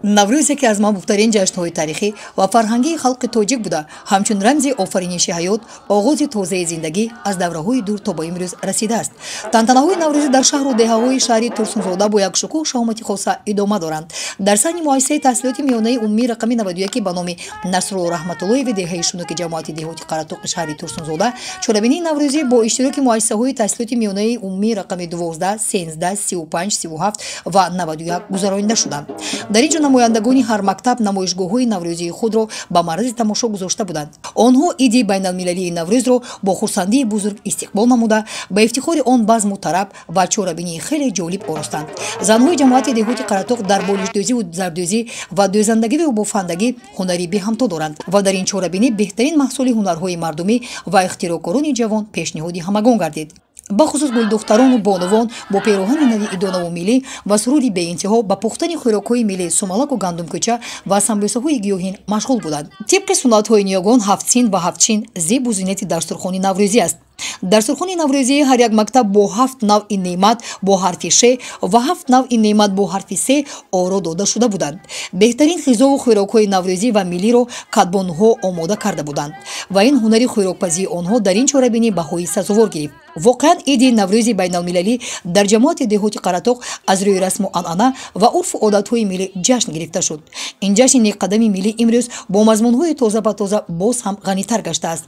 Наврӯз яке аз маҳбубтарин ҷашнҳои таърихӣ ва фарҳангии халқи тоҷик буда, ҳамчун рамзи офариниши ҳаёт, оғози тозаи зиндагӣ аз давраҳои дур то ба имрӯз расидааст. Тантанаҳои наврӯзӣ дар шаҳру деҳаҳои шаҳри Турсунзода бо як шукӯҳ шаҳомати хоса идома доранд. Дар саҳни муассисаи таҳсилоти миёнаи умумии рақами 91 ба номи Насрулло Раҳматуллоеви деҳаи Шунуки ҷамоати деҳоти Қаратоқи шаҳри Турсунзода чорабинии наврӯзӣ бо иштироки муассисаҳои таҳсилоти миёнаи умумии рақами 12, 13, 35, 37 ва 91 гузаронида шуданд. Дар ин ҷо намояндагони ҳар мактаб намоишгоҳҳои наврӯзии худро ба маррази тамошо гузошта буданд. Онҳо иди байналмилалии Наврӯзро бо хурсандии бузург истиқбол намуда, ба ифтихори он базму тараб ва чорабинии хеле ҷолиб оростанд. Занҳои ҷамоати деҳоти Қаратоқ дар болишдӯзиву зардӯзӣ ва дӯзандагиву бофандагӣ ҳунари беҳамто доранд ва дар ин чорабинӣ беҳтарин маҳсули ҳунарҳои мардумӣ ва ихтироъкорони ҷавон пешниҳоди ҳамагон гардид. Бахусус гулдухтарону бонувон бо пероҳани нави идонаву миллӣ ва суруди беинтиҳо ба пухтани хӯрокҳои миллӣ, сумалаку гандумкӯча ва самбӯсаҳои гиёҳин машғул буданд. Тибқи суннатҳои ниёгон, ҳафтсин ва ҳафтчин зебу зинати дастурхони наврӯзӣ аст. Дастурхони наврӯзии ҳар як мактаб бо ҳафт навъи неъмат бо ҳарфи ше ва ҳафт навъи неъмат бо ҳарфи се оро дода шуда буданд. Беҳтарин ғизову хӯрокҳои наврӯзӣ ва миллиро кадбонуҳо омода карда буданд ва ин ҳунари хӯрокпазии онҳо дар ин чорабинӣ баҳои сазовор гирифт. Воқеан, иди Наврӯзи байналмилалӣ дар ҷамоати деҳоти Қаратоқ аз рӯи расму анъана ва урфу одатҳои миллӣ ҷашн гирифта шуд. Ин ҷашни некқадами миллӣ имрӯз бо мазмунҳои тоза ба тоза боз ҳам ғанитар гаштааст.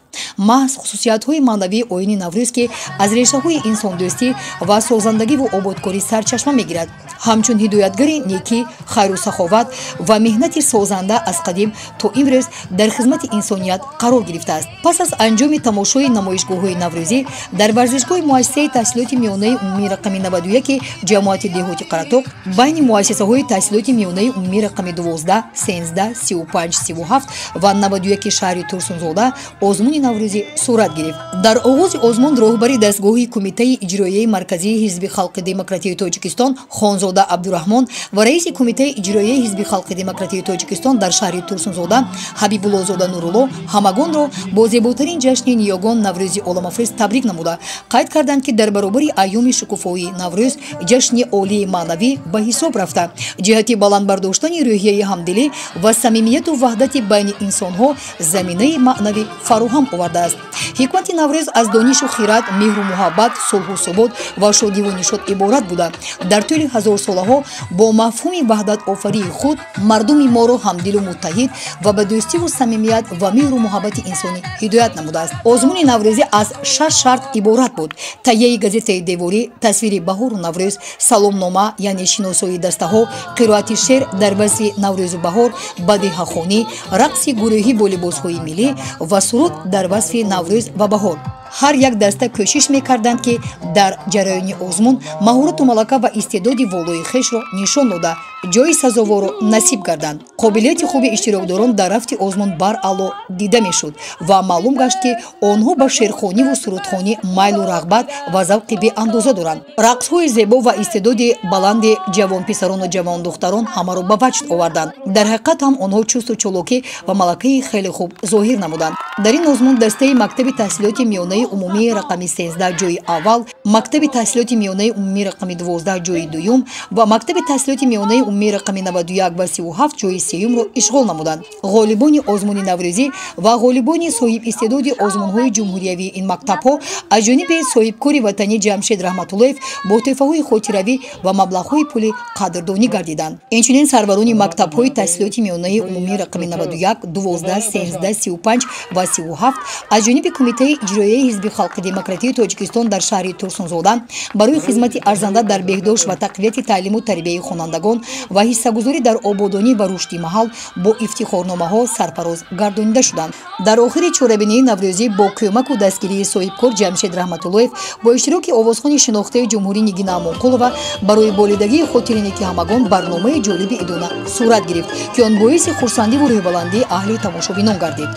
Маҳз хусусиятҳои маънавии оини Наврӯз, ки аз решаҳои инсондӯстӣ ва созандагиву ободкорӣ сарчашма мегирад, ҳамчун ҳидоятгари некӣ, хайру саховат ва меҳнати созанда аз қадим то имрӯз дар хизмати инсоният қарор гирифтааст. Пас аз анҷоми тамошои намоишгоҳҳои наврӯзӣ дар варзишгоҳи муассисаи таҳсилоти миёнаи умумии рақами 91 ҷамоати деҳоти Қаратоқ байни муассисаҳои таҳсилоти миёнаи умумии рақами 12, 13, 35, 37 ва 91 шаҳри Турсунзода озмуни наврӯзӣ сурат гирифт. Дар оғози озмун роҳбари дастгоҳи Кумитаи иҷроияи марказии Ҳизби халқи демократии Тоҷикистон Хонзода Абдураҳмон ва раиси Кумитаи иҷроияи Ҳизби халқи демократии Тоҷикистон дар шаҳри Турсунзода Ҳабибуллозода Нурулло ҳамагонро бо зеботарин ҷашни ниёгон, Наврӯзи оламафрӯз табрик намуда, қайд карданд, ки дар баробари айёми шукуфоии Наврӯз ҷашни олии маънавӣ ба ҳисоб рафта, ҷиҳати баланд бардоштани рӯҳияи ҳамдилӣ ва самимияту ваҳдати байни инсонҳо заминаи маънавӣ фароҳам овардааст. Ҳикмати Наврӯз аз донишу хират, меҳру муҳаббат, сулҳу субот ва шодиву нишот иборат буда, дар тӯли ҳазорсолаҳо бо мафҳуми ваҳдатофарии худ мардуми моро ҳамдилу муттаҳид ва ба дӯстиву самимият ва меҳру муҳаббати инсонӣ ҳидоят намудааст. Озмуни наврӯзӣ аз шаш шарт иборат буд: таҳияи газетаи деворӣ, тасвири баҳору Наврӯз, саломнома, яъне шиносоии дастаҳо, қироати шеър дар васфи Наврӯзу баҳор, бадиҳахонӣ, рақси гурӯҳӣ бо либосҳои миллӣ ва суруд дар васфи Наврӯз ва баҳор. Ҳар як даста кӯшиш мекарданд, ки дар ҷараёни озмун маҳорату малака ва истеъдоди волои хешро нишон дода, ҷои сазоворро насиб гарданд. Қобилияти хуби иштирокдорон дар рафти озмун баръало дида мешуд ва маълум гашт, ки онҳо ба шеърхониву сурудхонӣ майлу рағбат ва завқи беандоза доранд. Рақсҳои зебо ва истеъдоди баланди ҷавонписарону ҷавондухтарон ҳамаро ба ваҷд оварданд. Дар ҳақиқат ҳам онҳо чусту чолокӣ ва малакаи хеле хуб зоҳир намуданд. Дар ин озмун дастаи мактаби таҳсилоти миёнаи умумии рақами 13 ҷои аввал, мактаби таҳсилоти миёнаи умумии рақами 12 ҷои дуюм ва мактаби таҳсилоти миёнаи умумии рақами 91 ва 37 ҷои сеюмро ишғол намуданд. Ғолибони озмуни наврӯзӣ ва ғолибони соҳибистеъдоди озмунҳои ҷумҳуриявии ин мактабҳо аз ҷониби соҳибкори ватанӣ Ҷамшед Раҳматуллоев бо тӯҳфаҳои хотиравӣ ва маблағҳои пулӣ қадрдонӣ гардиданд. Инчунин сарварони мактабҳои таҳсилоти миёнаи умумии рақами 91, 12, 13, 35 ва 37 аз ҷониби Кумитаи иҷроияи Ҳизби халқи демократии Тоҷикистон дар шаҳри Турсунзода барои хизмати арзанда дар беҳдошт ва тақвияти таълиму тарбияи хонандагон ва ҳиссагузорӣ дар ободонӣ ва рушди маҳал бо ифтихорномаҳо сарфароз гардонида шуданд. Дар охири чорабинии наврӯзӣ бо кӯмаку дастгирии соҳибкор Ҷамшед Раҳматуллоев бо иштироки овозхони шинохтаи ҷумҳурӣ Нигина Амонқулова барои болидагии хотири неки ҳамагон барномаи ҷолиби идона сурат гирифт, ки он боиси хурсандиву рӯҳбаландии аҳли тамошобинон гардид.